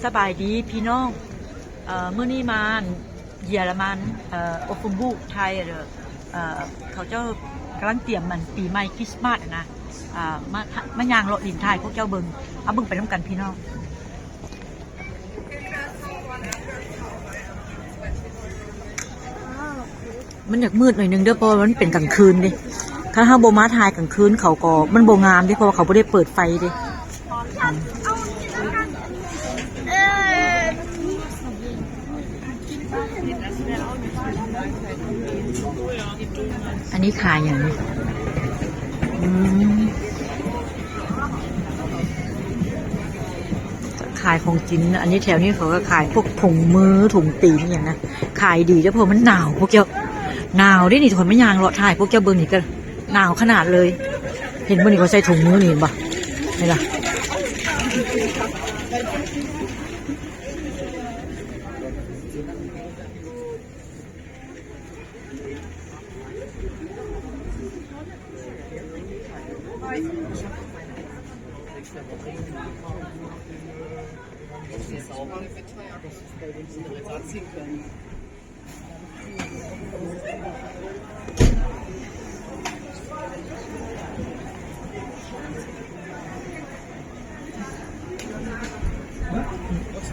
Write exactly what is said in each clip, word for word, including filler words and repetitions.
สบายดีพี่น้อง เอ่อ มื้อนี้มาเยอรมัน เอ่อ โอฟเฟนบูร์ก ไทย เด้อ เอ่อ เขาเจ้ากำลังเตรียมมันปีใหม่คริสต์มาสอะนะ อ่า มา มาย่างเลาะเล่นถ่ายพวกเจ้าเบิ่ง เอาเบิ่งไปนำกันพี่น้อง มันอยากมืดหน่อยนึงเด้อ เพราะว่ามันเป็นกลางคืนเด้ ถ้าเฮาบ่มาถ่ายกลางคืนเขาก็ มันบ่งามเด้ เพราะว่าเขาบ่ได้เปิดไฟเด้ อันนี้ขายอย่างนี้ อืม ขายของกิน อันนี้แถวนี้เขาก็ขายพวกถุงมือ ถุงตีนอย่างนะ ขายดีเด้อ เพราะมันหนาวพวกเจ้า หนาวเด้นี่ ทุกคน มาย่างเลาะถ่ายพวกเจ้าเบิ่งนี่ก็หนาวขนาดเลย เห็นบ่นี่ เขาใส่ถุงมือนี่ เห็นบ่ เห็นล่ะ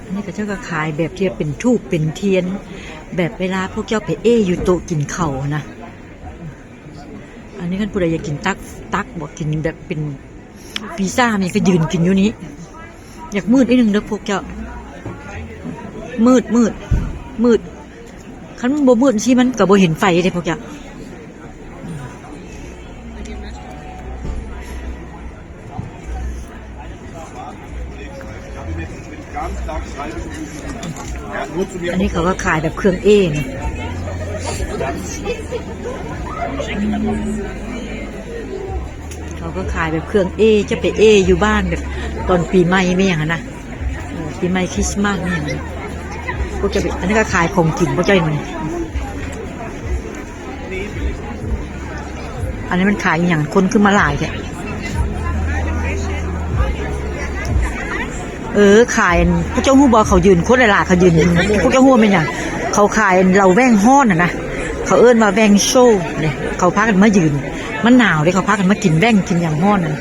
อันนี้เขาเจ้าก็ขายแบบที่เป็นธูปเป็นเทียน แบบเวลาพวกเจ้าไปเอ้อยู่โต๊ะกินข้าวนะ อันนี้คันผู้ใดอยากกินตัก ตักบ่ กินแบบเป็นปีซ่านี่ก็ยืนกินอยู่นี้ อยากมืดนิดนึงเด้อพวกเจ้า มืด มืด มืด คันมันบ่มืดสิมันก็บ่เห็นไฟเด้พวกเจ้า อันนี้เขาก็ขายแบบเครื่องเอ้นะ เขาก็ขายแบบเครื่องเอ้ จะไปเอ้อยู่บ้านแบบตอนปีใหม่ไม่อย่างนั้นนะ เออ ปีใหม่คริสต์มาสไม่อย่างนั้น พวกจะไป อันนี้ก็ขายของกินพวกเจ้าอย่างนี้ อันนี้มันขายอหย่าง คนขึ้นมาหลายแท้ เออ ขายอัน พวกเจ้าฮู้บ่ เขายืนโคตรหลายๆ เขายืน พวกเจ้าฮู้ว่าเป็นหยัง เขาขายอันเหล้าแว่งฮ้อนน่ะนะ เขาเอิ้นว่าแว่งโชว์เนี่ย เขาพากันมายืน มันหนาวเด้ เขาพากันมากินแว่งกินอย่างฮ้อนน่ะ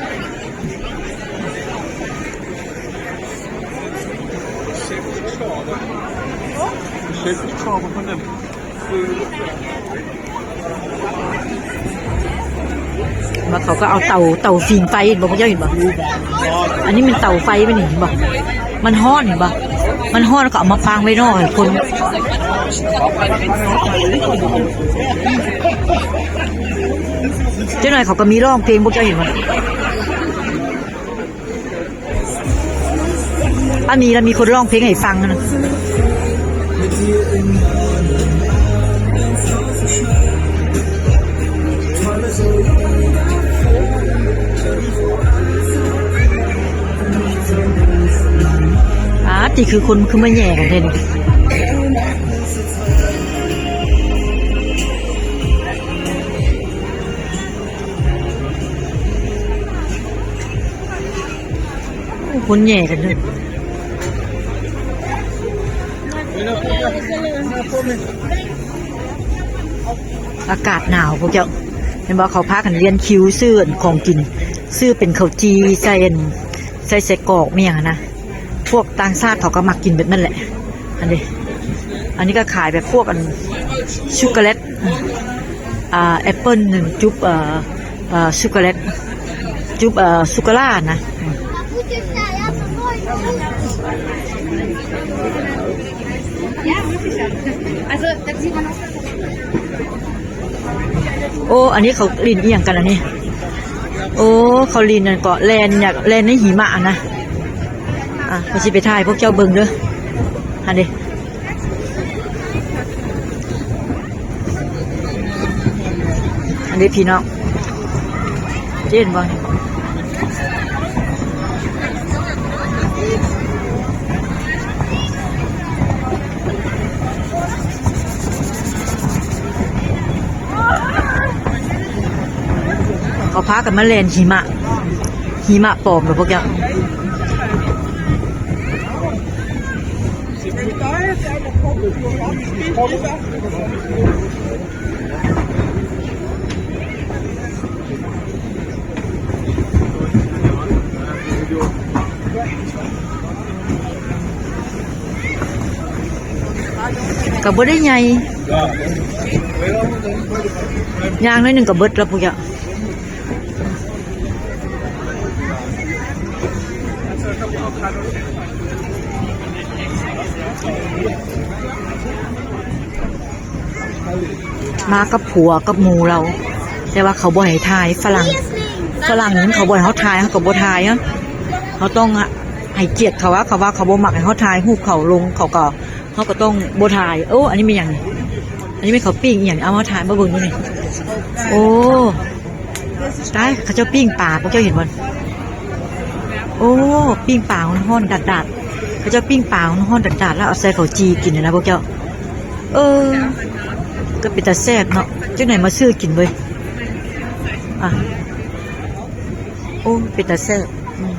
แล้วเขาก็เอาเตา เตาผิงไฟ เห็นบ่ พวกเจ้าเห็นบ่ อันนี้มันเตาไฟไหมนี่ เห็นบ่ มันฮ้อน เห็นบ่ มันฮ้อน แล้วก็เอามาฟางไว้นอกให้คน เจ้าหน่อยเขาก็มีร้องเพลง พวกเจ้าเห็นบ่ อันนี้แล้วมีคนร้องเพลงให้ฟังนะ อ่า นี่คือคนคือมาแย่กันแท้นี่ คนแย่กันเด้อ อากาศหนาวพวกเจ้า เห็นบ่ เขาพากันเรียงคิวซื้อของกิน ซื้อเป็นข้าวจี่ใส่อัน ใส่ไส้กรอกมีหยังนะ พวกต่างชาติเขาก็มักกินแบบนั้นแหละ อันนี้ อันนี้ก็ขายแบบพวกอัน ช็อกโกแลต อ่า แอปเปิ้ลหนึ่งจุ๊บ เอ่อ เอ่อ ช็อกโกแลต จุ๊บ เอ่อ สุกรานะ โอ้ อันนี้เขาหลิ้นอีหยังกันอันนี้ โอ้ เขาหลิ้นนั่นก็แล่น อยากแล่นในหิมะนะ อ่ะ เขาสิไปถ่ายพวกเจ้าเบิ่งเด้อ อันนี้ อันนี้พี่น้อง เจ้าเห็นบ่ เขาพากันมาแล่นหิมะ หิมะปลอมเหรอพวกเจ้า ก็บ่ได้ใหญ่ ย่างหน่อยหนึ่งก็เบิดแล้วพวกเนี้ย มากับผัวกับหมู่เรา แต่ว่าเขาบ่ให้ถ่ายฝรั่ง ฝรั่งนี่เขาบ่ให้เขาถ่าย เขาก็บ่ถ่ายอะ เขาต้องให้เกียรติเขาว่า เขาว่าเขาบ่มักให้เขาถ่ายรูปเขาลง เขาก็ เขาก็ต้องบ่ถ่าย โอ้ อันนี้มีหยังนี่ อันนี้มีเขาปิ้งอีหยัง เอามาถ่ายมาเบิ่งดูนี่ โอ้ ตาย เขาเจ้าปิ้งปลา พวกเจ้าเห็นบ่ โอ้ ปิ้งปลาฮ้อนๆดาดๆ เขาเจ้าปิ้งปลาฮ้อนๆดาดๆ แล้วเอาใส่ข้าวจี่กินน่ะนะพวกเจ้า เออ ก็เป็นตาแซ่บเนาะ จักหน่อยมาซื้อกินเว้ย อ่ะ โอ้ เป็นตาแซ่บ อืม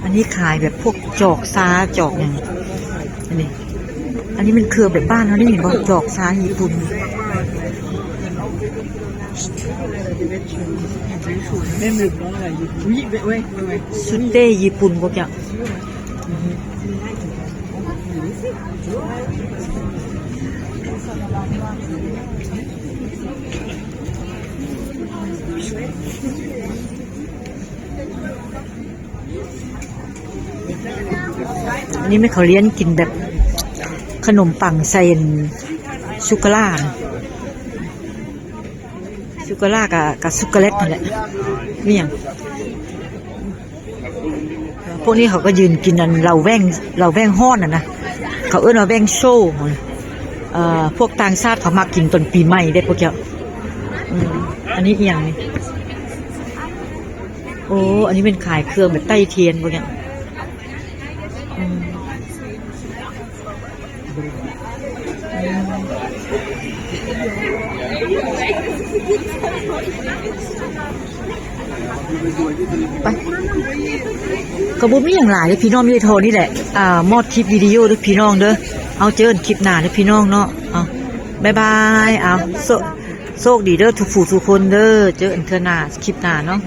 อันนี้ขายแบบพวกจอกซา จอกหยัง อันนี้ อันนี้มันเครือแบบบ้านเฮาได้ยินบ่ จอกซาญี่ปุ่น สุเต้ญี่ปุ่นพวกเนี้ย อันนี้แม่นเขาเรียนกินแบบขนมปังใส่สุกาล่า สุกาล่ากับ กับสุกาเล็ตนั่นแหละ มีหยัง พวกนี้เขาก็ยืนกินอันเหล้าแว่ง เหล้าแว่งฮ้อนน่ะนะ เขาเอิ้นว่าแว่งโซ่ เอ่อ พวกต่างชาติเขามักกินตอนปีใหม่เด้พวกเจ้า อืม อันนี้อีหยังนี่ โอ้ อันนี้เป็นขายเครื่องแบบไต้เทียนพวกเนี้ย อืม ไป ก็บ่มีหยังหลายเด้อพี่น้อง มีแต่เท่านี้แหละ อ่า มอบคลิปวิดีโอเด้อพี่น้องเด้อ เอาเจอกันคลิปหน้าเด้อพี่น้องเนาะ เอา บ๊ายบาย เอา โช- โชคดีเด้อทุกผู้ทุกคนเด้อ เจอกันเทื่อหน้า คลิปหน้าเนาะ